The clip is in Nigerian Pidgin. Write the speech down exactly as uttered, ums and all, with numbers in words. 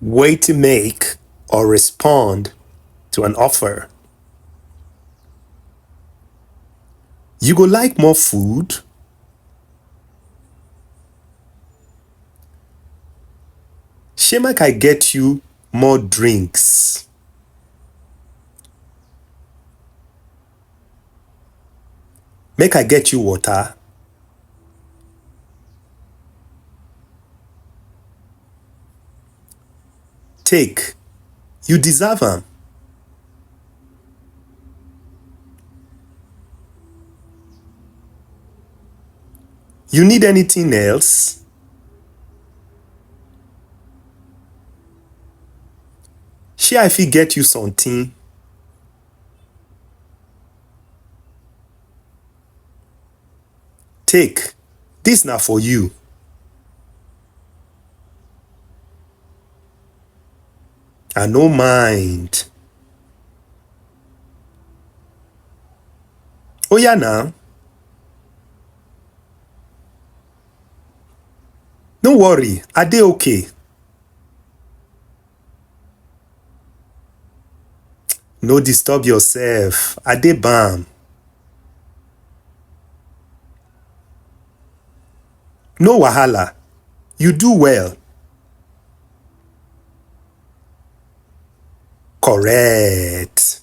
Way to make or respond to an offer. You go like more food? Shey make I get you more drinks? Make I get you water? Take. You deserve am. You need anything else? Shey I fit get you something? Take. This na for you. I no mind. Oh yeah now. No worry, I dey okay. No disturb yourself, I dey bam. No wahala, you do well. Correct.